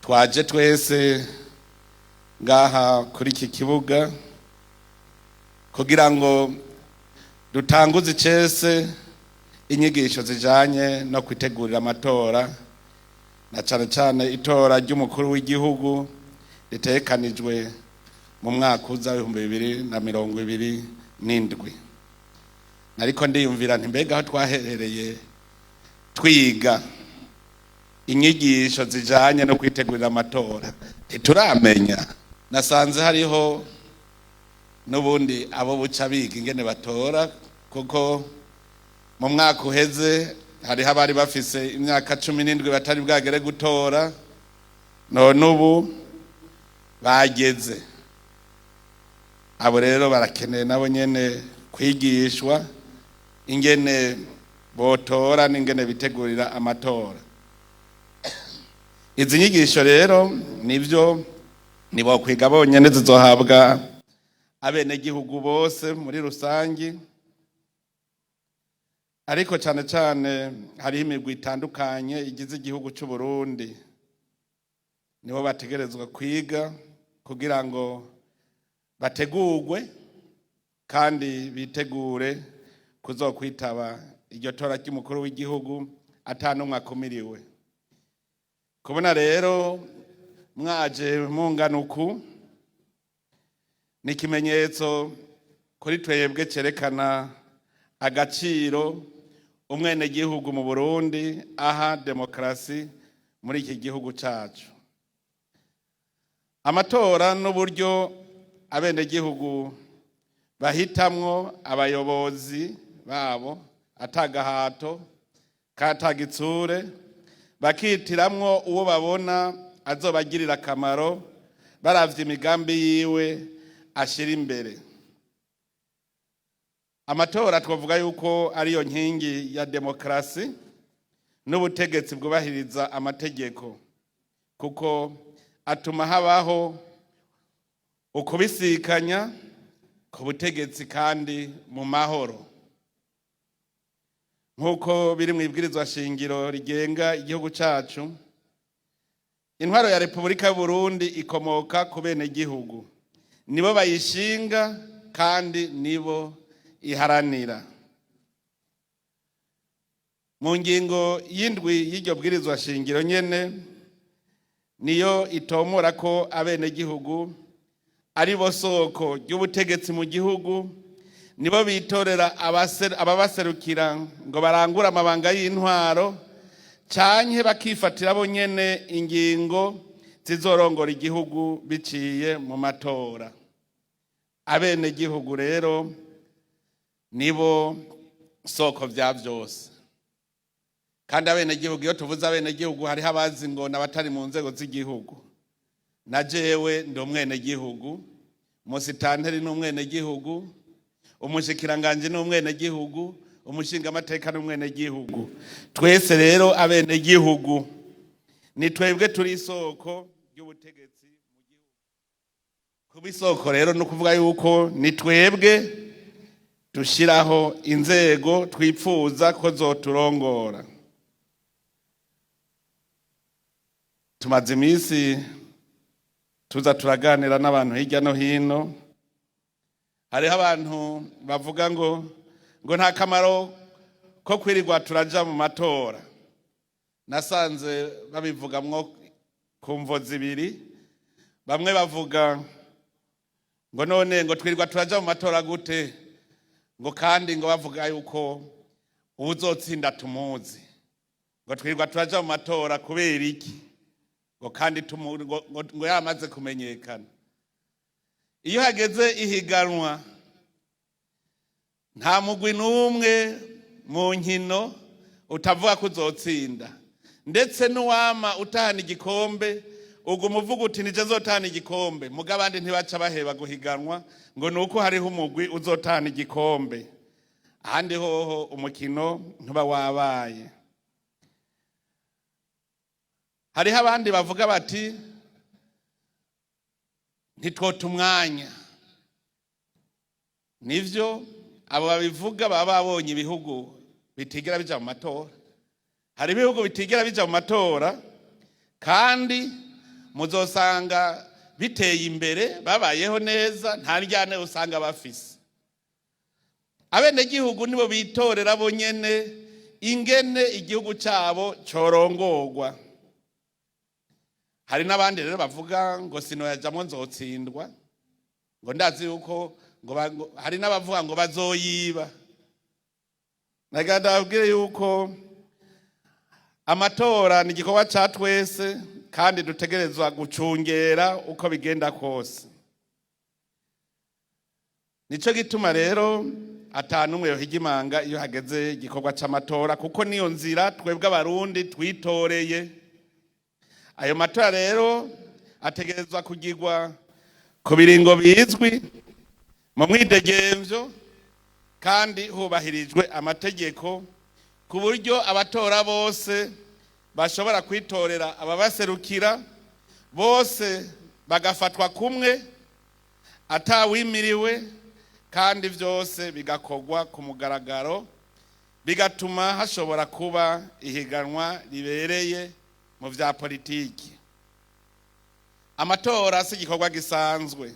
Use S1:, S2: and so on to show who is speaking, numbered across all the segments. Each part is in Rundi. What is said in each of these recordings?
S1: Twaje twese ngaha kuri iki kibuga kugira ngo dutanguze icese inyigisho zijanye no kwitegurira amatora, na cane cane itora ry'umukuru w'igihugu ritegekanijwe mu mwaka uza w'2027. Nariko ndiyumvira nti: mbega aho twaherereye twiga inyigisho zijanye no kwitegurira amatora, ntituramenya? Nasanze hariho n'ubundi abo buca biga ingene batora, kuko mu mwaka uheze hariho abari bafise imyaka 17 batari bwagere gutora, none ubu bageze. Abo rero barakeneye nabo nyene kwigishwa ingene botora n'ingene bitegurira amatora. Izi nyigisho rero nivyo ntibokwiga bonyene, zizohabwa abenegihugu bose muri rusangi, ariko cane cane hariho imigwi itandukanye igize igihugu c'u Burundi, nibo bategerezwa kwiga kugira ngo bategurwe kandi bitegure kuzokwitaba iryo tora ry'umukuru w'igihugu ata n'umwe akumiriwe. Kubona rero mwaje mungana uku ni ikimenyetso kuri twebwe cerekana agaciro umwenegihugu mu Burundi aha demokarasi muri iki gihugu cacu. Amatora n'uburyo abenegihugu bahitamwo abayobozi babo atagahato katagitsure, bakitiramwo uwo babona azobagirira akamaro baravye imigambi yiwe ashira imbere. Amatora twavuga yuko ariyo nkingi ya demokarasi n'ubutegetsi bwubahiriza amategeko, kuko atuma habaho ukubisikanya ku butegetsi kandi mu mahoro, nk'uko biri mu ibwirizwa shingiro rigenga igihugu cacu. Intwaro ya Repubulika y'u Burundi ikomoka ku benegihugu, nibo bayishinga kandi nibo iharanira. Mu ngingo y'indwi y'iryo bwirizwa shingiro nyene niyo itomora ko abenegihugu ari bo soko ry'ubutegetsi mu gihugu, nibo bitorera ababaserukira ngo barangure amabanga y'intwaro, canke bakifatira bo nyene ingingo zizorongora igihugu biciye mu matora. Abenegihugu rero nibo soko vya vyose. Kandi abenegihugu, iyo tuvuze abenegihugu, hariho abazi ngo n'abatari mu nzego z'igihugu. Na jewe ndi umwenegihugu, musitanteri ni umwenegihugu, umushikiranganji ni umwenegihugu, umushingamateka ni umwenegihugu. Twese rero abenegihugu ni twebwe turi isoko ry'ubutegetsi mu gihugu. Kuba isoko rero ni ukuvuga yuko ni twebwe dushiraho inzego twipfuza ko zoturongora. Tumaze iminsi tuza turaganira n'abantu hirya no hino. Hariho abantu bavuga ngo nta kamaro ko kwirirwa turaja mu matora. Nasanze babivugamwo ku mvo zibiri. Bamwe bavuga ngo none ngo twirirwa turaja mu matora gute, ngo kandi ngo bavuga yuko uwuzotsinda tumuzi, ngo twirirwa turaja mu matora kubera iki, ngo kandi ngo yamaze kumenyekana. Iyo hageze ihiganwa, nta mugwi n'umwe mu nkino utavuga ko uzotsinda, ndetse n'uwama utahana igikombe uguma uvuga uti: "Nije zotahana igikombe." Muga abandi ntibaca baheba guhiganwa ngo ni uko hariho umugwi uzotahana igikombe. Ahandi hoho umukino ntuba wabaye. Hariho abandi bavuga bati: "Ntitwota umwanya." Nivyo, abo babivuga baba babonye ibihugu bitigera bija mu matora. Hari ibihugu bitigera bija mu matora kandi Muzosanga biteye imbere, babayeho neza, nta ndyane usanga bafise. Abenegihugu nibo bitorera bonyene ingene igihugu cabo corongorwa. Hari n'abandi rero bavuga ngo sinoyajamwo, nzotsindwa, ngo ndazi yuko ngo hari n'abavuga ngo bazoyiba. Nagira ndababwire yuko amatora ni igikorwa ca twese, kandi dutegerezwa gucungera uko bigenda kose. Nico gituma rero ata n'umwe yohiga imanga iyo hageze igikorwa c'amatora, kuko niyo nzira twebwe Abarundi twitoreye. Ayo matora rero ategerezwa kugirwa ku biringo bizwi, mu mwidegemvyo, kandi hubahirijwe amategeko, ku buryo abatora bose bashobora kwitorera ababaserukira, bose bagafatwa kumwe atawimiriwe, kandi byose bigakorwa ku mugaragaro, bigatuma hashobora kuba ihiganwa ribereye mu vya politiki. Amatora si igikorwa gisanzwe,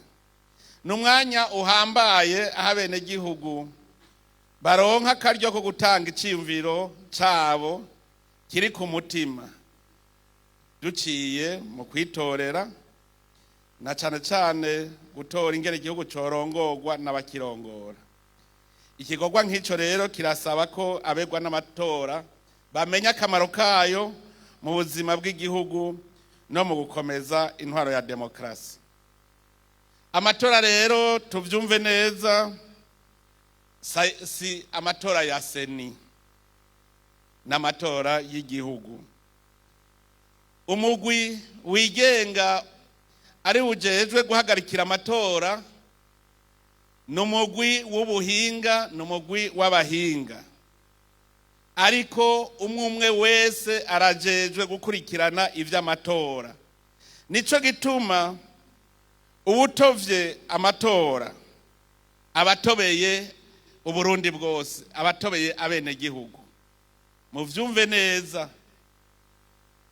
S1: ni umwanya uhambaye aho abenegihugu baronka akaryo ko gutanga iciyumviro cabo kiri ku mutima, duciye mu kwitorera, na cane cane gutora ingene igihugu corongorwa n'abakirongora. Igikorwa nk'ico rero kirasaba ko abegwa n'amatora bamenya akamaro kayo mu buzima bw'igihugu no mu gukomeza intwaro ya demokarasi. Amatora rero, tuvyumve neza, si amatora ya CENI, n'amatora y'igihugu. Umugwi wigenga ari ujejwe guhagarikira amatora ni umugwi w'ubuhinga, ni umugwi w'abahinga, ariko umwe umwe wese arajejwe gukurikirana ivy'amatora. Nico gituma uwutovye amatora abatobeye Uburundi bwose, abatobeye abenegihugu. Muvyumve neza,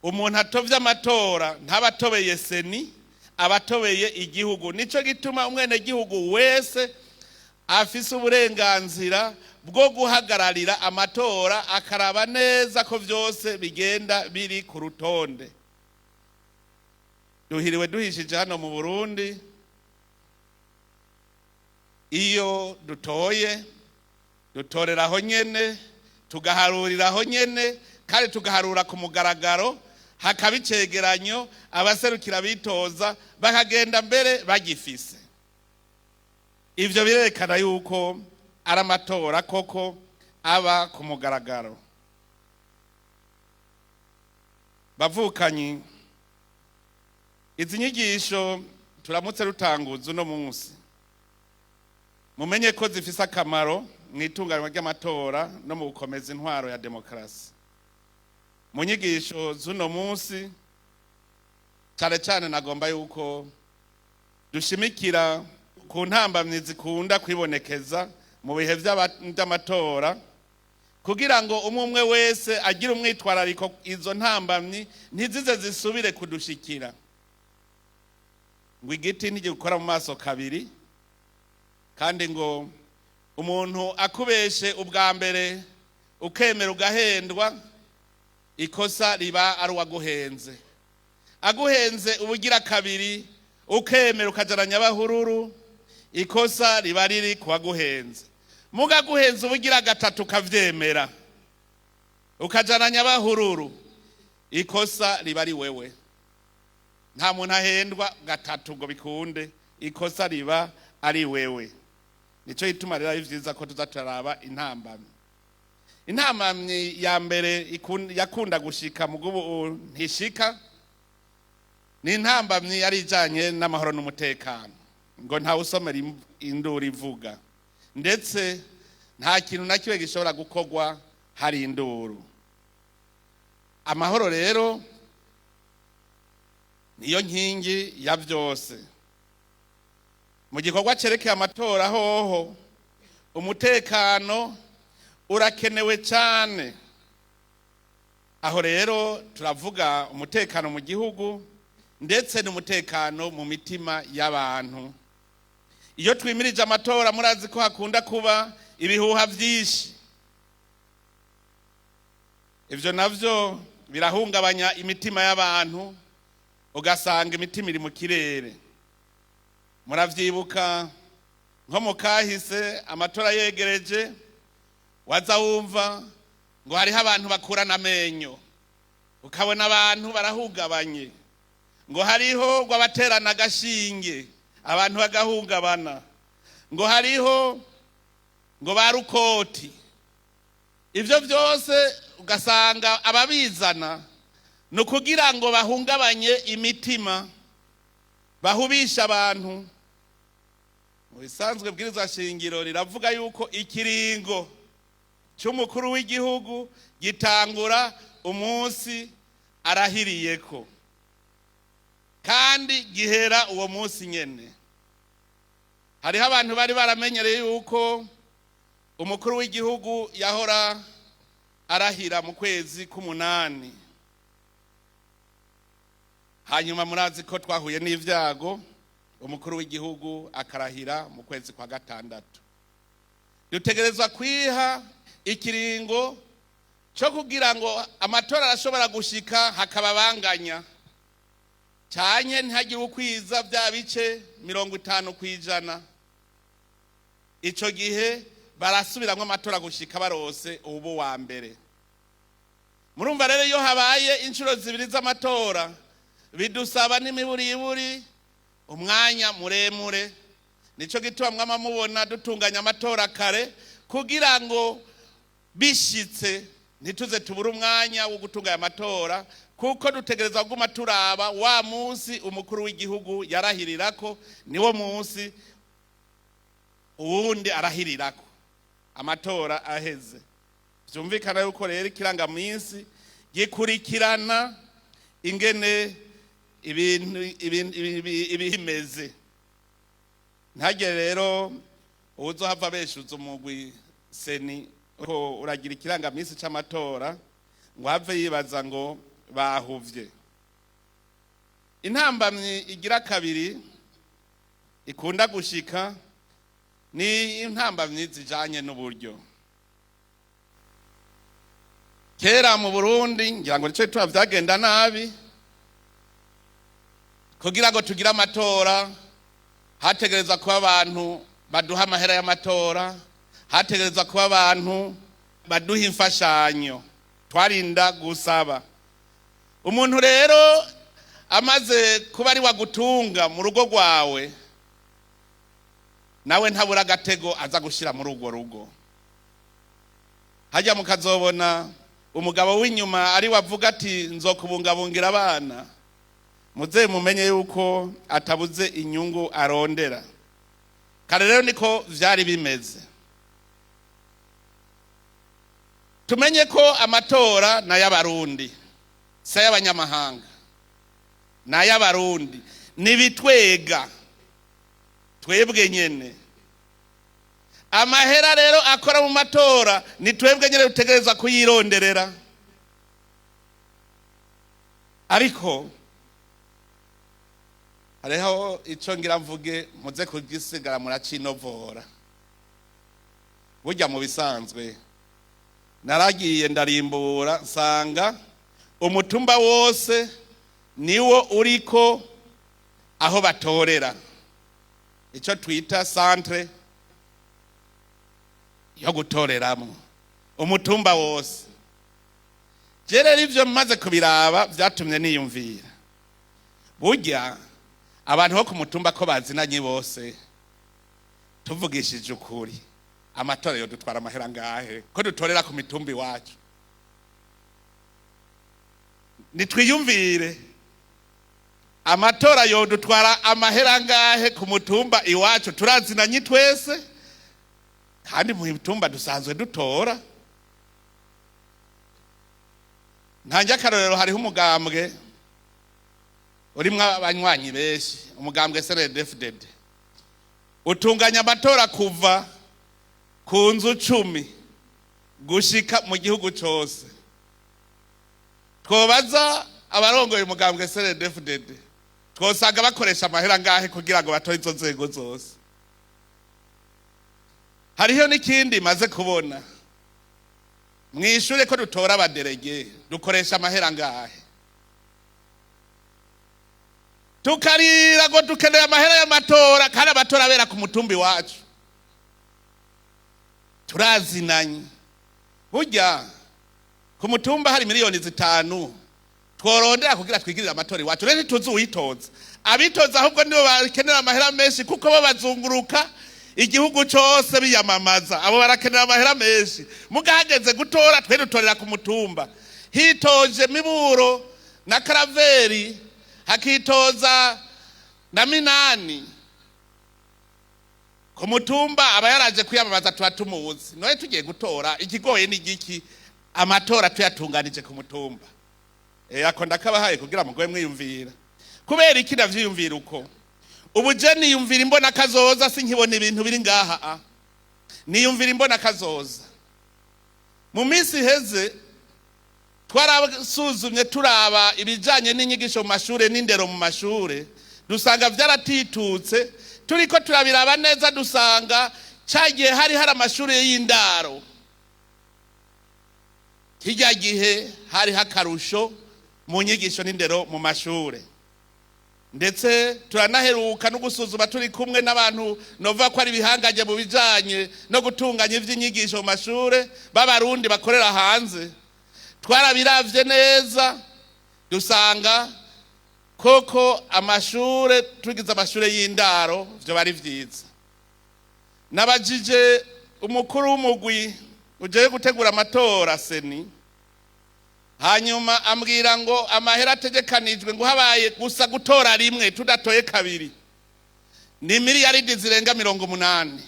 S1: umuntu atovye amatora ntabatobeye CENI, abatobeye igihugu. Nico gituma umwenegihugu wese afise uburenganzira bwo guhagararira amatora, akaraba neza ko vyose bigenda biri ku rutonde. Duhiriwe duhishije hano mu Burundi. Iyo dutoye, dutorera aho nyene, tugaharurira aho nyene, kandi tugaharura ku mugaragaro, hakaba icegeranyo, abaserukira bitoza bakagenda mbere bagifise. Ivyo birerekana yuko ari amatora koko aba ku mugaragaro. Bavukanyi, izi nyigisho turamutse rutanguza uno munsi, mumenye ko zifise akamaro mu itunganywa ry'amatora no mu gukomeza intwaro ya demokarasi. Mu nyigisho z'uno munsi, cane cane nagomba yuko dushimikira ku ntambamyi zikunda kwibonekeza mu bihe vy'amatora, kugira ngo umwe umwe wese agire umwitwarariko, izo ntambamyi ntizize zisubire kudushikira. Ngo igiti ntigikora mu maso kabiri, kandi ngo umuntu akubeshe ubwa mbere ukemera ugahendwa, ikosa riba ari uwaguhenze. Aguhenze ubugira kabiri ukemera ukajana nyabahururu, ikosa riba riri kuwaguhenze. Muga aguhenze ubugira gatatu ukavyemera ukajana nyabahururu, ikosa riba ari wewe. Nta muntu ahendwa gatatu ngo bikunde, ikosa riba ari wewe. Nico gituma rero ari vyiza ko tuza turaraba intambamyi. Intambamyi ya mbere yakunda gushika, mugubu ntishika, ni intambamyi yari ijanye n'amahoro n'umutekano. Ngo ntawe usomera induru ivuga, ndetse nta kintu na kimwe gishobora gukorwa hari induru. Amahoro rero niyo nkingi ya vyose. Mu gikorwa cerekeye amatora hoho, umutekano urakenewe cyane. Aho rero turavuga umutekano mu gihugu ndetse n'umutekano mu mitima y'abantu. Iyo twimirije amatora, murazi ko hakunda kuba ibihuha vyinshi. Ivyo navyo birahungabanya imitima y'abantu, ugasanga imitima iri mu kirere. Muravyibuka nko mu kahise, amatora yegereje, waza wumva ngo hariho abantu bakurana amenyo, ukabona abantu barahungabanye, ngo hariho ngo abaterana agashinge, abantu bagahungabana, ngo hariho ngo ba rukoti. Ivyo vyose ugasanga ababizana ni ukugira ngo bahungabanye imitima, bahubishe abantu. Mu bisanzwe, bwirizwa shingiro riravuga yuko ikiringo cy'umukuru w'igihugu gitangura umunsi arahiriyeko, kandi gihera uwo munsi nyene. Hariho abantu bari baramenyereye yuko umukuru w'igihugu yahora arahira mu kwezi k'umunani. Hanyuma murazi ko twahuye n'ivyago, umukuru w'igihugu akarahira mu kwezi kwa gatandatu. Dutegerezwa kwiha ikiringo cyo kugira ngo amatora arashobora gushika hakaba banganya canke ntihagire ukwiza bya bice 50%. Ico gihe barasubiramwo amatora gushika barose ubu wa mbere. Murumva rero, iyo habaye inshuro zibiri z'amatora, bidusaba n'imiburiburi umwanya muremure. Nico gituma mwama mubona dutunganya amatora kare, kugira ngo bishitse ntituze tubure umwanya wo gutunganya amatora, kuko dutegereza kuguma turaba wa munsi umukuru w'igihugu yarahirirako, niwo munsi uwundi arahirirako amatora aheze. Vyumvikana yuko rero ikirangaminsi gikurikirana ingene ibintu ibimeze. Ntagere rero uwuzohava abeshuza umugwi CENI ko uragira ikirangaminsi c'amatora ngo have yibaza ngo bahuvye. Intambamyi igira kabiri ikunda gushika ni intambamyi zijanye n'uburyo. Kera mu Burundi, ngira ngo nico gituma vyagenda nabi, kugira ngo tugire amatora hategerezwa kuba abantu baduha amahera y'amatora, hategerezwa kuba abantu baduha imfashanyo, twarinda gusaba. Umuntu rero amaze kuba ari wagutunga mu rugo rwawe, nawe ntabura agatego aza gushira muri urwo rugo. Hajya mukazobona umugabo w'inyuma ari wavuga ati: "Nzokubungabungira abana", muze mumenye yuko atabuze inyungu arondera. Kare rero niko vyari bimeze. Tumenye ko amatora n'ay'Abarundi, si ay'abanyamahanga, n'ay'Abarundi. Nibitwega twebwe nyene. Amahera rero akora mu matora ni twebwe nyene dutegereza kuyironderera. Ariko hariho ico ngira mvuge, muze kugisigara muracinovora. Burya mu bisanzwe naragiye ndarimbura, nsanga umutumba wose niwo uriko aho batorera, ico twita centre yo gutoreramo, umutumba wose. Je rero ivyo maze kubiraba vyatumye niyumvira: burya abantu bo ku mutumba ko bazinanye bose, tuvugishije ukuri, amatora yo dutwara amahera ngahe ko dutorera ku mitumba iwacu? Nitwiyumvire, amatora yo dutwara amahera ngahe ku mutumba iwacu? Turazinanye twese, kandi mu mitumba dusanzwe dutora. Ntange akarorero: hariho umugambwe urimwo abanywanyi benshi, umugambwe CNDD-FDD, utunganya amatora kuva ku nzu 10 gushika mu gihugu cose. Twobaza abarongoye umugambwe CNDD-FDD. Twosanga bakoresha amahera ngahe kugira ngo batore izo nzego zose? Hariho n'ikindi maze kubona mw'ishure: ko dutora aba délégués, dukoresha amahera ngahe? Tukarira ngo dukeneye amahera y'amatora, kandi amatora abera ku mutumbi wacu, turazinanye. Burya ku mutumba hari 5 miliyoni tworondera kugira twigirire amatora iwacu. Rero ntituzi uwitoza. Abitoza ahubwo nibo bakenera amahera menshi, kuko bo bazunguruka igihugu cose biyamamaza. Abo barakenera amahera menshi. Mugahageze gutora, twe dutorera ku mutumba. Hitoje Miburo na Karaveri, hakitoza na Minani, ku mutumba aba yaraje kwiyamamaza, tuba tumuzi. None tugiye gutora, ikigoye ni igiki? Amatora tuyatunganije ku mutumba. Ako ndakabahaye kugira mugoye mwiyumvira. Kubera iki ndavyiyumvira uko? Ubu je niyumvira imbona kazoza, sinkibona ibintu biri ngaha. A niyumvira imbona kazoza. Mu minsi iheze twarasuzumye, turaba ibijanye n'inyigisho mu mashure n'indero mu mashure, dusanga vyaratitutse. Turiko turabiraba neza, dusanga cagihe hari amashure y'indaro, kirya gihe hariho akarusho mu nyigisho n'indero mu mashure. Ndetse turanaheruka no gusuzuma turi kumwe n'abantu nova ko ari ibihangange mu bijanye no gutunganya ivy'inyigisho mu mashure, b'Abarundi bakorera hanze. Twarabiravye neza, dusanga koko amashure, tugize amashure y'indaro, vyo bari vyiza. Nabajije umukuru w'umugwi ujeje gutegura amatora, CENI, hanyuma ambwira ngo amahera ategekanijwe, ngo habaye gusa gutora rimwe tudatoye kabiri, ni miliyaridi zirenga 80.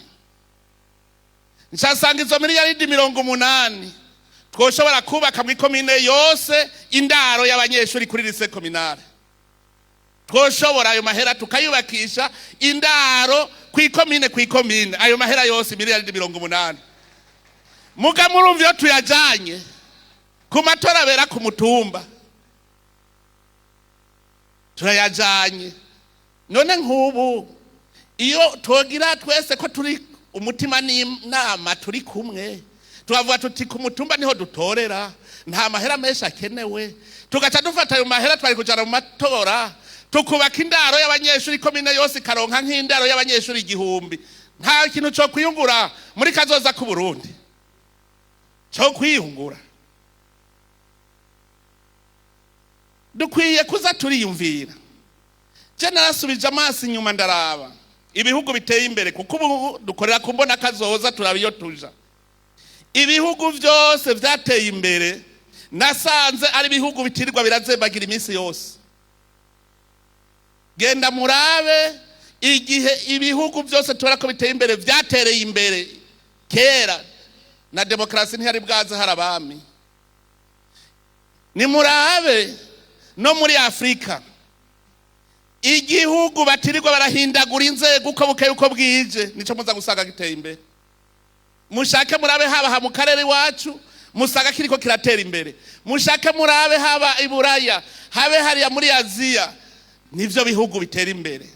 S1: Nshasanga izo miliyaridi 80 twoshobora kubaka mu ikomine yose indaro y'abanyeshuri kuri lycée communale. Twoshobora ayo mahera tukayubakisha indaro ku ikomine, ku ikomine, ayo mahera yose miliyaridi 80. Muga murumva, iyo tuyajanye ku matora abera ku mutumba, turayajanye. None nk'ubu iyo twogira twese ko turi umutima n'inama, turi kumwe, tukavuga tuti ku mutumba niho dutorera, nta mahera menshi akenewe, tugaca dufata ayo mahera twari kujana mu matora, tukubaka indaro y'abanyeshuri, komine yose ikaronka nk'indaro y'abanyeshuri 1000, nta kintu co kwiyungura muri kazoza k'Uburundi? Co kwiyungura. Dukwiye kuza turiyumvira. Je narasubije amaso inyuma, ndaraba ibihugu biteye imbere, kuko ubu dukorera ku mbona kazoza, turaba iyo tuja. Ibihugu byose vyateye imbere nasanze ari ibihugu bitirirwa birazembagira iminsi yose. Genda murabe igihe ibihugu byose tubona ko biteye imbere vyatereye imbere kera, na demokarasi ntiyari bwaze, hari abami. Nimurabe no muri Afurika, igihugu batirirwa barahindagura inzego uko bukeye uko bwije, nico muza gusanga giteye imbere. Mushake murabe haba mu karere iwacu, musaga kiriko kiratera imbere. Mushake murabe haba i Buraya, habe hariya muri Aziya, nivyo bihugu bitera imbere.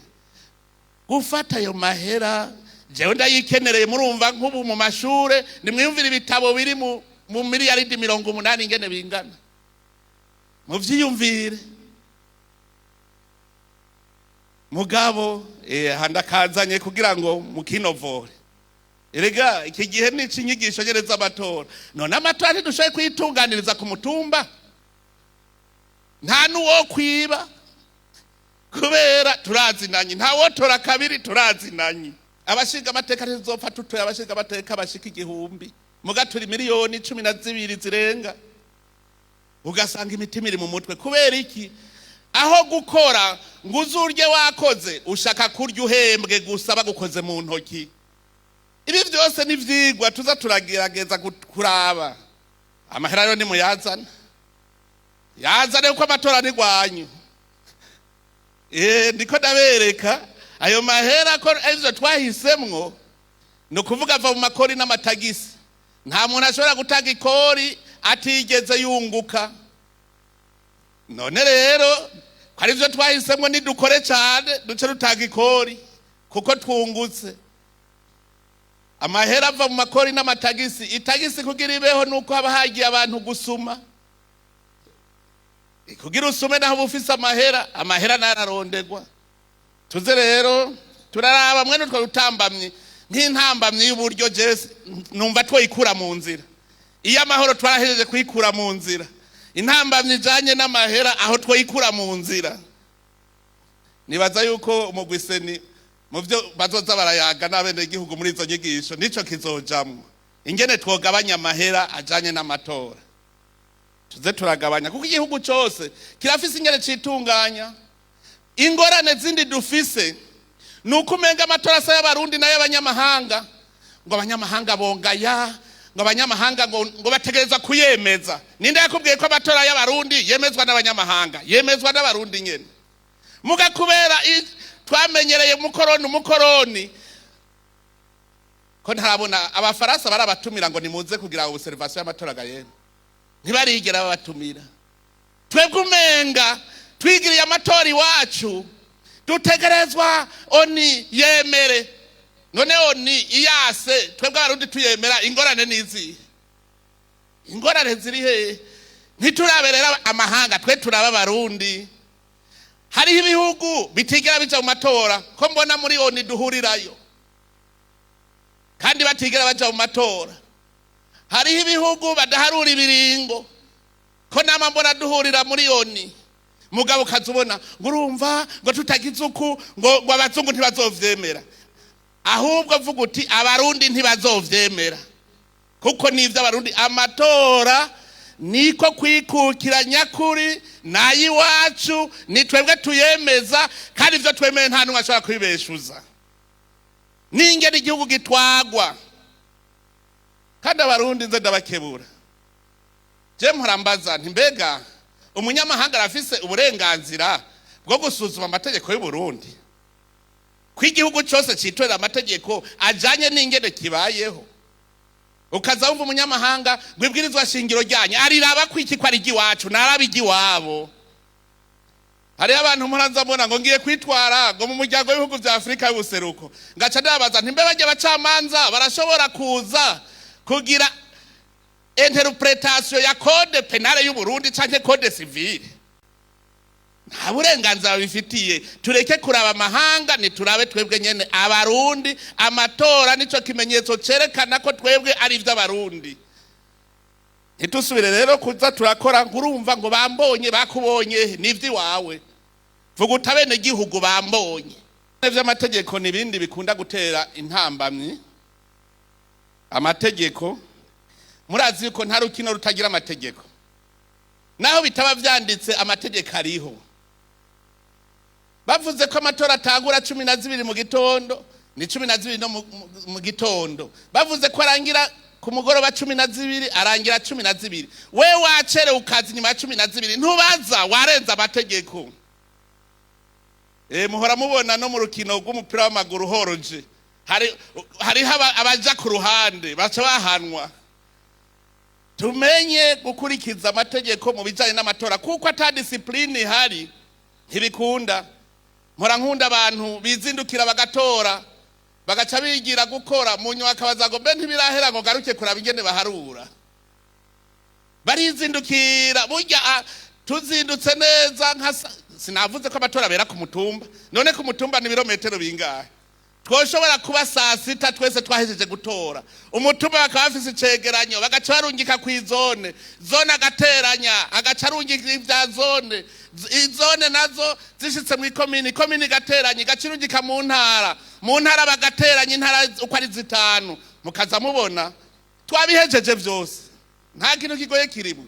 S1: Gufata ayo mahera, jewe ndayikenereye. Murumva, nk'ubu mu mashure, nimwiyumvire ibitabo biri mu miliyaridi 80 ingene bingana, muvyiyumvire. Mugabo handakazanye kugira ngo mukinovore. Erega iki gihe ni icinyigisho nyene z'amatora. None amatora ntidushoboye kuyitunganiriza ku mutumba? Nta n'uwo kwiba kubera turazinanye, nta wotora kabiri, turazinanye. Abashinga amateka, ntizopfa tutoye abashinga amateka bashika 1000, muga turi miliyoni 12 zirenga. Ugasanga imitima iri mu mutwe. Kubera iki? Aho gukora ngo uzurye wakoze, ushaka kurya uhembwe gusa, bagukoze mu ntoki. Ibi byose ni ivyigwa tuza turagerageza kuraba. Amahera yo nimuyazana, yazane, kuko amatora ntigwanyu. Ndiko ndabereka ayo mahera ko ivyo twahisemwo, ni ukuvuga ava mu makori n'amatagisi. Nta muntu ashobora gutanga ikori atigeze yunguka. None rero ko Hari ivyo twahisemwo, nidukore cane duce dutanga ikori kuko twungutse. Amahera ava mu makori n'amatagisi. Itagisi kugira ibeho nuko haba hagiye abantu gusuma. Kugira usume naho uba ufise amahera, amahera nararondegwa. Tuze rero turaraba mwene utwo rutambamyi, nk'intambamyi y'uburyo. Jese numva twoyikura mu nzira. Iyo amahoro twarahejeje kuyikura mu nzira, intambamyi ijanye n'amahera aho twoyikura mu nzira. Nibaza yuko umugwi CENI mu byo bazoza barayaga n'abenegihugu muri izo nyigisho, nico kizojamwo, ingene twogabanya amahera ajanye n'amatora. Tuze turagabanya kuko igihugu cose kirafise ingene citunganya. Ingorane zindi dufise ni uko umenga amatora asa y'Abarundi n'ay'abanyamahanga, ngo abanyamahanga bongaya, ngo abanyamahanga ngo bategerezwa kuyemeza. Ninde yakubwiye ko amatora y'Abarundi yemezwa n'abanyamahanga? Yemezwa n'Abarundi nyene. Muga kubera twamenyereye umukoroni, umukoroni ko ntarabona Abafaransa barabatumira ngo nimuze kugira observation y'amatora gayene, ntibarigera babatumira. Twebwe umenga twigiriye amatora iwacu, dutegerezwa ONU yemere. None ONU iyase, twebwe Abarundi tuyemera, ingorane nizihe? Ingorane ziri hehe? Ntiturabe rero amahanga, twe turaba Abarundi. Hariho ibihugu bitigera bija mu matora, ko mbona muri ONU duhurirayo kandi batigera baja mu matora. Hariho ibihugu badaharura ibiringo, ko nama mbona duhurira muri ONU. Mugabo ukaza ubona ngo urumva ngo tutagize uku, ngo abazungu ntibazovyemera. Ahubwo vuga uti Abarundi ntibazovyemera, kuko nivyo Abarundi. Amatora niko kwikukira nyakuri, nayiwacu, ni twebwe tuyemeza, kandi ivyo twemeye nta n'umwe ashobora kubibeshuza. N'ingene igihugu gitwagwa. Kandi Abarundi nze ndabakebura, je mpora nti: mbega umunyamahanga arafise uburenganzira bwo gusuzuma amategeko y'u Burundi, ko igihugu cyose citorera amategeko ajanye n'ingene kibayeho? Ukaza wumva umunyamahanga ngo ibwirizwa shingiro ryanyu ariraba ko iki, ko ari iry'iwacu, naraba iry'iwabo. Hariho abantu mpora mbona ngo ngiye kwitwara ngo mu muryango w'ibihugu vya Afurika y'Ubuseruko, ngaca ndabaza nti: mbe barya bacamanza barashobora kuza kugira interprétation ya code pénal y'u Burundi canke code civil? Nta burenganzira babifitiye. Tureke kuraba amahanga, niturabe twebwe nyene Abarundi. Amatora nico kimenyetso cerekana ko twebwe ari ivy'Abarundi. Ntitusubire rero kuza turakora ngo urumva ngo bambonye, bakubonye n'ivy'iwawe. Vuga uti abenegihugu bambonye. Vy'amategeko n'ibindi bikunda gutera intambamyi. Amategeko, murazi yuko nta rukino rutagira amategeko. Naho bitaba vyanditse, amategeko ariho. Bavuze ko amatora atangura 12 mu gitondo, ni 12 no mu gitondo. Bavuze ko arangira ku mugoroba 12, arangira 12. We wacerewe ukaza inyuma ya 12, ntubaza, warenza amategeko. Muhora mubona no mu rukino rw'umupira w'amaguru horoje, hariho abaja ku ruhande baca bahanwa. Tumenye gukurikiza amategeko mu bijanye n'amatora, kuko ata discipline ihari ntibikunda. Mpora nkunda abantu bizindukira bagatora, bagaca bigira gukora, mu nyuma akabaza ngo mbe ntibirahera, ngo garuke kuraba ingene baharura. Barizindukira burya. Tuzindutse neza nka sinavuze ko amatora abera ku mutumba? None ku mutumba ni ibirometero bingahe? Twoshobora kuba saa sita twese twahejeje gutora. Umutumba bakaba bafise icegeranyo, bagaca barungika kw'izone, zone agateranya, agaca arungika ivya zone, izone nazo zishitse mw'ikomini, ikomini igateranya, igaca irungika mu ntara, mu ntara bagateranya intara uko ari zitanu, mukaza mubona twabihejeje vyose. Nta kintu kigoye kirimwo.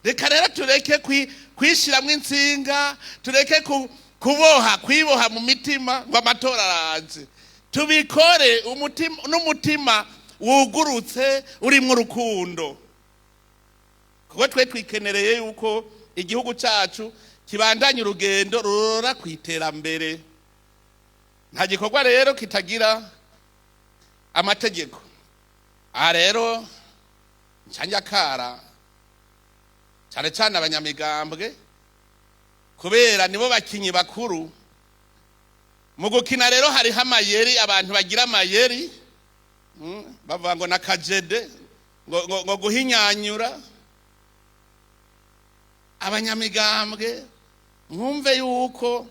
S1: Reka rero tureke kwishiramwo intsinga, tureke kuboha, kwiboha mu mitima ngo amatora araje. Tubikore umutima n'umutima wugurutse urimwo urukundo, kuko twe twikenereye yuko igihugu cacu kibandanya urugendo rurora ku iterambere. Nta gikorwa rero kitagira amategeko. Aha rero ncanjakara cyane cyane abanyamigambwe. Kubera nibo bakinyi bakuru mu gukina. Rero hariho amayeri, abantu bagira amayeri, bavuga ngo nakajede ngo guhinyanyura. Abanyamigambwe, mwumve yuko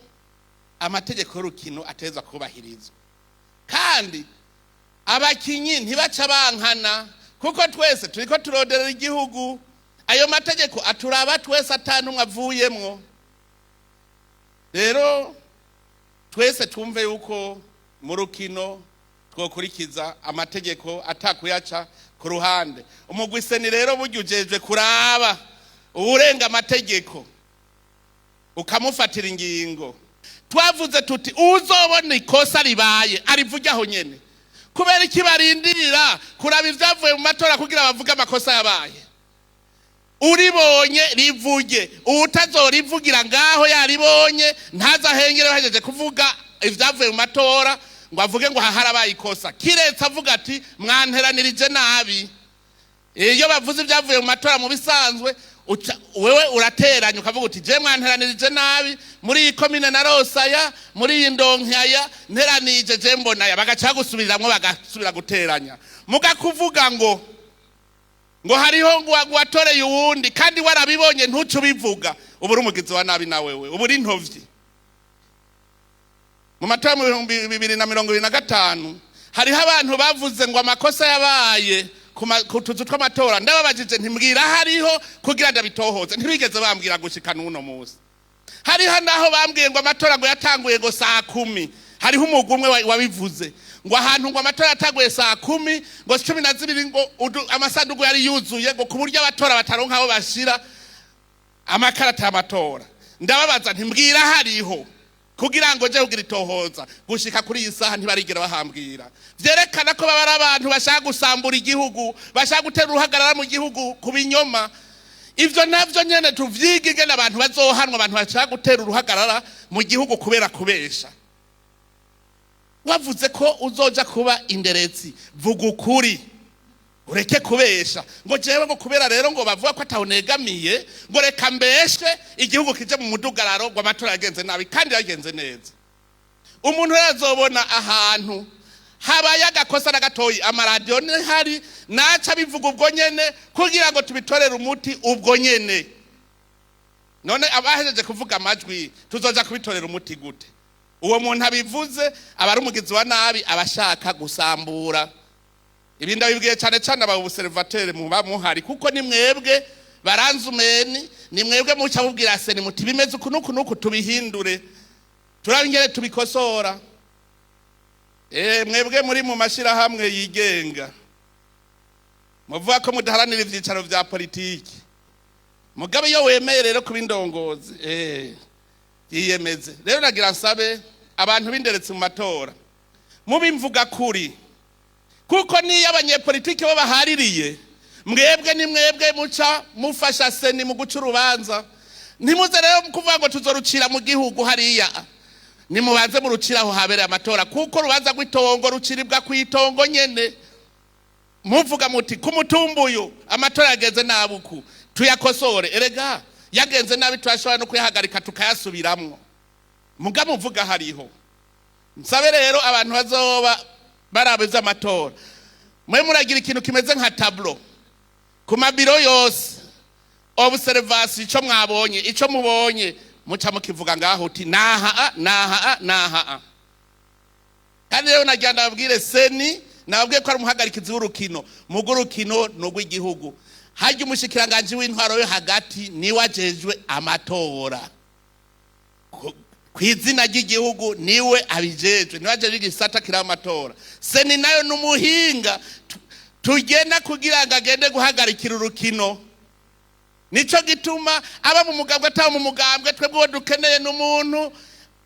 S1: amategeko y'urukino ateza kubahirizwa, kandi abakinyi ntibaca bankana, kuko twese turiko turoderera igihugu. Ayo mategeko aturaba twese, atanumwe avuyemwo. Rero twese twumve yuko mu rukino twokurikiza amategeko atakuyaca ku ruhande. Umugwi CENI rero burya ujejwe kuraba uwurenga amategeko, ukamufatira ingingo. Twavuze tuti uzobona ikosa ribaye arivuge aho nyene. Kubera iki barindira kuraba ivyavuye mu matora kugira bavuge amakosa yabaye? Uribonye rivuge. Uwutazorivugira ngaho yaribonye, ntaze ahengere bahejeje kuvuga ivyavuye mu matora ngo avuge ngo haharabaye ikosa, kiretse avuga ati mwanteranirije nabi. Iyo bavuze ibyavuye mu matora, mu bisanzwe wewe urateranya ukavuga uti je mwanteranirije nabi, muri iyi komine na rosaya, muri iyi ndonkaya nteranije je mbonaya. Bagaca gusubiramwo, bagasubira guteranya. Muga kuvuga ngo hariho ngo watoreye uwundi kandi warabibonye, ntuce ubivuga, uba uri umugizi wa nabi, na wewe uba uri intovyi. Mu matora mu 2025 hariho abantu bavuze ngo amakosa yabaye ku tuzu tw'amatora. Ndababajije ntimbwira hariho kugira ndabitohoze, ntibigeze bambwira gushika n'uno munsi. Hariho naho bambwiye ngo amatora ngo yatanguye ngo saa 10. Hariho umugwi umwe wabivuze ngo ahantu ngo amatora yatanguye saa 10, ngo 12 ngo amasanduku yari yuzuye, ngo ku buryo abatora bataronka aho bashira amakarata y'amatora. Ndababaza ntimbwira hariho kugira ngo nje kugira itohoza. Gushika kuri iyi saha ntibarigera bahambwira. Vyerekana ko baba ari abantu bashaka gusambura igihugu, bashaka gutera uruhagarara mu gihugu ku binyoma. Ivyo navyo nyene tuvyige, ingene abantu bazohanwa, abantu bashaka gutera uruhagarara mu gihugu kubera kubesha. Wavuze ko uzoja kuba inderetsi, vuga ukuri, ureke kubesha ngo jewe ngo kubera rero ngo bavuga ko atawunegamiye, ngo reka mbeshe igihugu kije mu mudugararo, ngo amatora yagenze nabi kandi yagenze neza. Umuntu rero azobona ahantu habaye agakosa na gatoyi, amaradiyo ntihari, naca bivuga ubwo nyene kugira ngo tubitorere umuti ubwo nyene. None abahejeje kuvuga amajwi, tuzoja kubitorera umuti gute? Uwo muntu abivuze aba ari umugizi wa nabi, aba ashaka gusambura. Ibi ndabibwiye cyane cyane aba observateurs muba muhari, kuko ni mwebwe baranzumeni, ni mwebwe muca mubwira CENI muti bimeze uku nuku nuku, tubihindure, turabe ingene tubikosora. Mwebwe muri mu mashirahamwe yigenga, muvuga ko mudaharanira ivyicaro vya politiki, mugabe iyo wemeye rero kuba indongozi, yiyemeze. Rero nagira nsabe abantu b'inderetsi mu matora, mubimvuga kuri, kuko niyo abanyepolitiki bo bahaririye, mwebwe ni mwebwe muca mufasha CENI mu guca urubanza. Ntimuze rero kuvuga ngo tuzorucira mu gihugu hariya. Nimubanze murucira aho habereye amatora, kuko urubanza rw'itongo ruciribwa ku itongo nyene. Muvuga muti ku mutumbuyu amatora yagenze nabi uku, tuyakosore. Erega yagenze nabi turashobora no kuyahagarika tukayasubiramwo. Muga muvuga hariho. Nsabe rero abantu bazoba baraba ivy'amatora, mwe muragira ikintu kimeze nka tableau ku mabiro yose, observation, ico mwabonye, ico mubonye muca mukivuga ngaho uti naha a, naha a, naha a. Kandi rero nagira ndababwire, CENI nababwiye ko ari umuhagarikizi w'urukino, mugo urukino ni urw'igihugu. Harya umushikiranganji w'intwaro yo hagati niwe ajejwe amatora kw'izina ry'igihugu, niwe abijejwe, niwe ajejwe igisata kiri amatora. CENI nayo n'umuhinga tugena kugira ngo agende guhagarikira urukino. Nico gituma aba mu mugambwe, ataba mu mugambwe, twebwe uwo dukeneye n'umuntu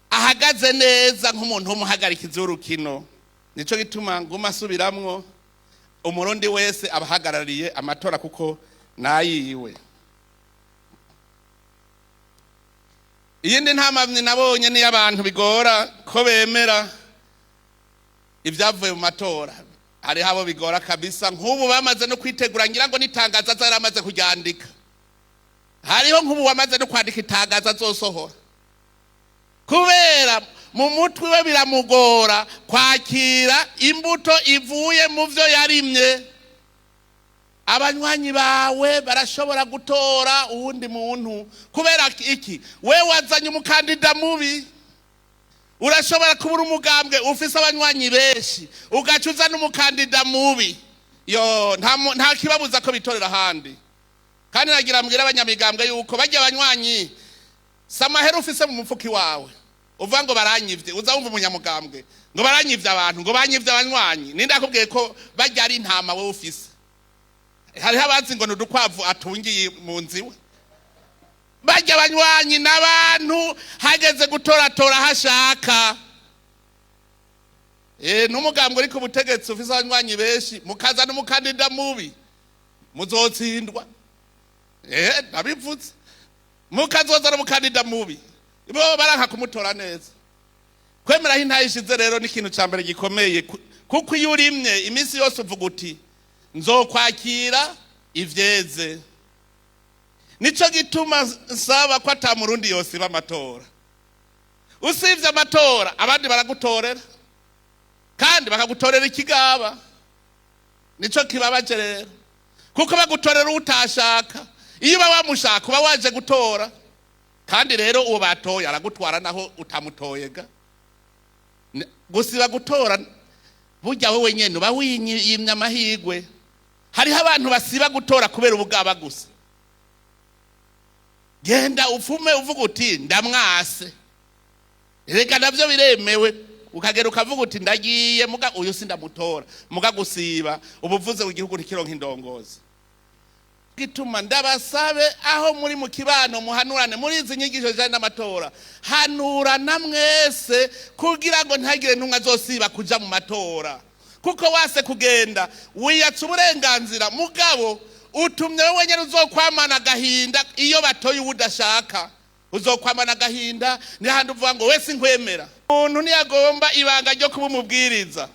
S1: ahagaze neza nk'umuntu w'umuhagarikizi w'urukino. Nico gituma nguma asubiramwo, Umurundi wese abahagarariye amatora kuko nayiwe. Iyindi ntamamyi nabonye niyo abantu bigora ko bemera ibyavuye mu matora. Hariho abo bigora kabisa, nk'ubu bamaze no kwitegura, ngira ngo n'itangazo aza yaramaze kuryandika. Hariho nk'ubu wamaze no kwandika itangazo azosohora. Kubera mu mutwe we biramugora kwakira imbuto ivuye mu byo yarimye. Abanywanyi bawe barashobora gutora uwundi muntu kubera iki? We wazanye umukandida mubi. Urashobora kubura umugambwe ufise abanywanyi benshi, ugaca uzana umukandida mubi, yo nta kibabuza ko bitorera ahandi. Kandi nagira mbwira abanyamigambwe yuko bajya abanywanyi si amahera ufise mu mufuki wawe uvuga ngo baranyivye. Uza wumva umunyamugambwe ngo baranyivye abantu, ngo banyivye abanywanyi. Ninde akubwiye ko bajya ari intama wowe ufise? Hariho abazi ngo ni udukwavu atungiye mu nzu iwe. Bajya abanywanyi n'abantu hageze gutoratora hashaka. N'umugambwe uri ku butegetsi ufise abanywanyi benshi, mukaza n'umukandida mubi, muzotsindwa. Nabivuze. Mukazoza n'umukandida mubi, bo baranka kumutora neza. Kwemera aho intahe ishize rero ni ikintu ca mbere gikomeye, kuko iyo urimye iminsi yose uvuga uti nzokwakira ivyeze. Nico gituma nsaba ko ata murundi yosiba amatora. Usivye amatora, abandi baragutorera, kandi bakagutorera ikigaba. Nico kibabaje rero, kuko bagutorera utashaka. Iyo uba wamushaka uba waje gutora. Kandi rero uwo batoye aragutwara naho utamutoyega. Gusiba gutora burya wowe nyene uba wiyimye amahirwe. Hariho abantu basiba gutora kubera ubugaba gusa. Genda upfume uvuga uti ndamwase, reka navyo biremewe. Ukagera ukavuga uti ndagiye, muga uyu sindamutora. Muga gusiba ubuvuze igihugu ntikironka indongozi. Gituma ndabasabe, aho muri mu kibano muhanurane muri izi nyigisho zijanye n'amatora. Hanurana mwese kugira ngo ntihagire ntumwe azosiba kuja mu matora, kuko wase kugenda wiyatsa uburenganzira, mugabo utumye wowe nyene uzokwamana agahinda. Iyo batoye uwo udashaka uzokwamana agahinda. Ni handi uvuga ngo wese nkwemera. Umuntu ntiyagomba ibanga ryo kuba umubwiriza,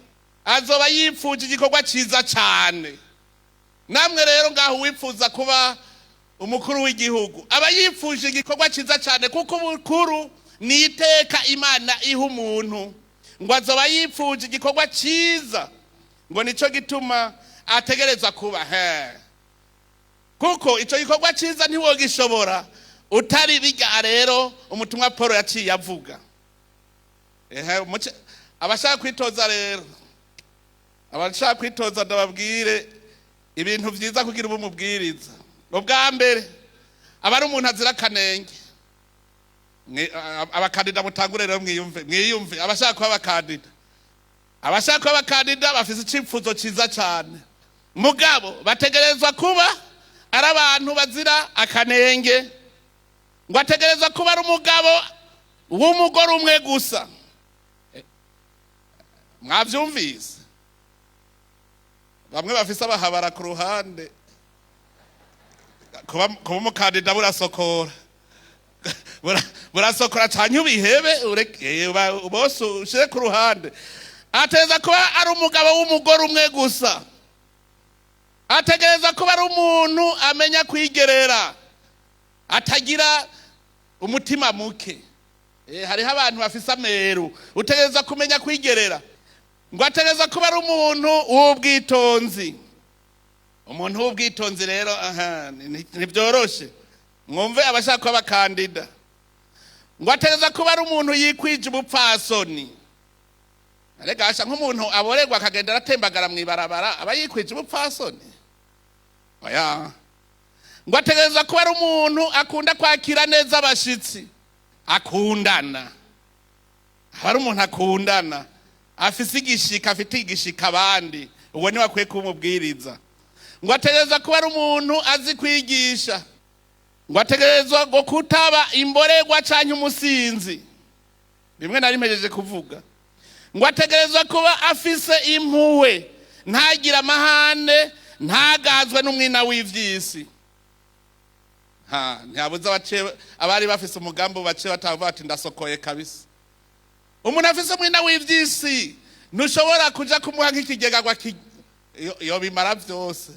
S1: azoba yipfuje igikorwa ciza cane. Namwe rero ngaho, uwifuza kuba umukuru w'igihugu aba yipfuje igikorwa ciza cane, kuko ubukuru ni iteka Imana iha umuntu. Ngo azoba yipfuje igikorwa ciza, ngo nico gituma ategerezwa kuba he, kuko ico gikorwa ciza ntiwogishobora utari bijya. Rero umutumwa Paul yaciye avuga, ehe, abashaka kwitoza rero, abashaka kwitoza, ndababwire ibintu vyiza kugira ubu mubwiriza. Ubwa mbere aba ari umuntu azira akanenge. Abakandida mutangure rero mwiyumve, mwiyumve. Abashaka kuba abakandida, abashaka kuba abakandida bafise icipfuzo ciza cane, mugabo bategerezwa kuba ari abantu bazira akanenge. Ngo ategerezwa kuba ari umugabo w'umugore umwe gusa. Mwavyumvise? Bamwe bafise abahabara ku ruhande, kuba umukandida burasokora. Burasokora canke ubihebe, ureke bose ushire ku ruhande. Ategereza kuba ari umugabo w'umugore umwe gusa. Ategereza kuba ari umuntu amenya kwigerera, atagira umutima muke. Hariho abantu bafise ameru. Utegereza kumenya kwigerera. Ngo ategereza kuba ari umuntu w'ubwitonzi. Umuntu w'ubwitonzi rero, aha ntibyoroshe. Mwumve, abashaka kuba abakandida, ngo ategereza kuba ari umuntu yikwije ubupfasoni. Arega asha nk'umuntu aborerwa akagenda aratembagara mw'ibarabara, aba yikwije ubupfasoni? Oya. Ngo ategereza kuba ari umuntu akunda kwakira neza abashitsi, akundana. Aba ari umuntu akundana, afise igishika, afite igishika abandi. Uwo niwe akwiye kumubwiriza. Ngo ategereza kuba ari umuntu azi kwigisha. Ngo ategerezwa ngo kutaba imborerwa canke umusinzi, rimwe nari mpejeje kuvuga. Ngo ategerezwa kuba afise impuhwe, ntagire amahane, ntagazwe n'umwina w'ivyisi. Ha ntihabuze abari bafise umugambi bace batavuga ati ndasokoye kabisa. Umuntu afise umwina w'ivyisi ntushobora kuja kumuha nk'ikigega ngo yo bimara vyose.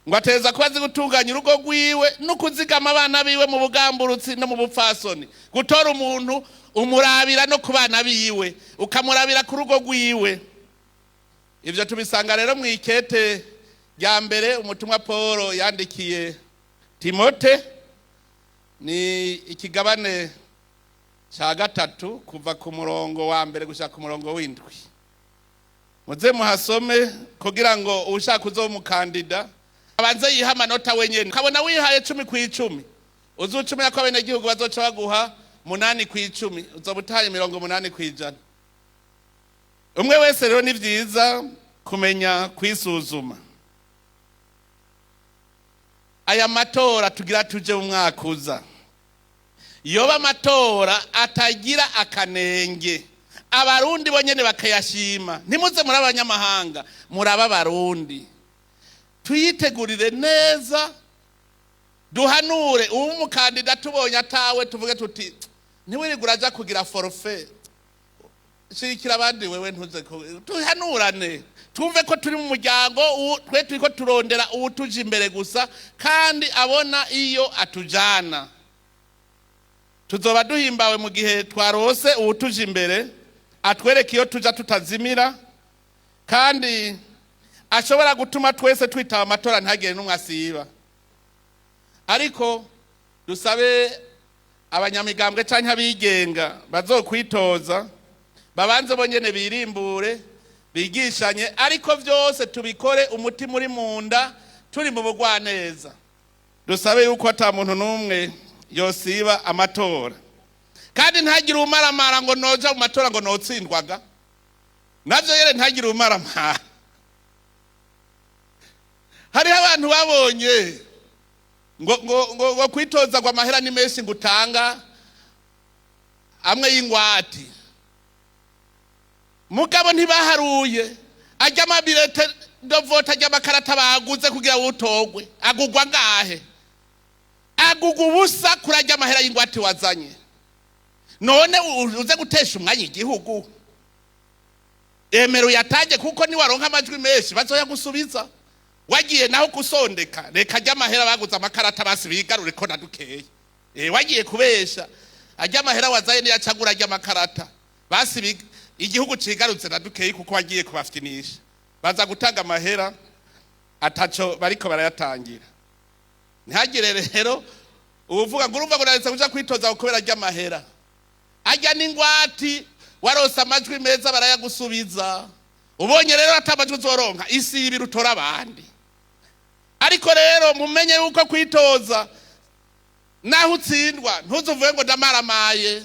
S1: Ngo ateza kuba azi gutunganya urugo rwiwe no kuzigama abana biwe mu bugamburutsi no mu bupfasoni. Gutora umuntu umurabira no ku bana biwe, ukamurabira ku rugo rwiwe. Ibyo tubisanga rero mu ikete rya mbere umutumwa Paul yandikiye Timote, ni ikigabane cya 3 kuva ku murongo wa 1 gushika ku murongo w'7. Muze muhasome kugira ngo ushaka uzomukandida abanze yiha amanota wenyene. Ukabona wihaye 10 ku 10, uzucumira ko abenegihugu bazoca baguha 8 ku 10, uzoba utaye 80%. Umwe wese rero ni vyiza kumenya kwisuzuma. Aya matora tugira tuje mu mwaka uza, yoba amatora atagira akanenge, abarundi bonyene bakayashima. Ntimuze muri abanyamahanga, muraba abarundi. Tuyitegurire neza, duhanure uwo mukandida tubonye atawe, tuvuge tuti ntiwirirwe uraja kugira forfait, shirikira abandi wewe ntuze. Tuhanurane, twumve ko turi mu muryango, twe turiko turondera uwutuje imbere gusa kandi abona iyo atujana. Tuzoba duhimbawe mu gihe twarose uwutuje imbere, atwereka iyo tuja tutazimira, kandi ashobora gutuma twese twitaba amatora ntagire n'umwe asiba. Ariko dusabe abanyamigambwe canke abigenga bazokwitoza babanze bonyene birimbure, bigishanye, ariko vyose tubikore umutima uri munda, turi mu bugwaneza. Dusabe yuko ata muntu n'umwe yosiba amatora, kandi ntagire umaramara ngo noja mu matora ngo notsindwaga navyo yere, ntagire umaramara. Hariho abantu babonye ngo kwitoza ngo amahera ni menshi, ngo utanga amwe y'ingwati, mugabo ntibaharuye ajya ama bulletins de vote, ajya amakarata baguze kugira utogwe agugwa ngahe, agugwa ubusa kuri ajya amahera y'ingwate wazanye. None uze gutesha umwanya igihugu? Emera uyatange, kuko niwaronka amajwi menshi bazoyagusubiza. Wagiye naho gusondeka, reka ajya amahera baguze amakarata basi bigarure ko na dukeya. Wagiye kubesha, ajya amahera wazaye niyacagura ajya amakarata basi igihugu cigarutse na dukeyi, kuko wagiye kubafitinisha. Baza gutanga amahera ataco bariko barayatangira. Ntihagire rero uvuga ngo urumva ngo naretse kuja kwitoza kubera ajya amahera. Ajya n'ingwati, warose amajwi meza barayagusubiza. Ubonye rero ata amajwi uzoronka, isi ibiri utora abandi. Ariko rero mumenye yuko kwitoza naho utsindwa ntuzuvuge ngo ndamaramaye,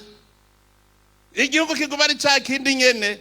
S1: igihugu kiguma ari ca kindi nyene.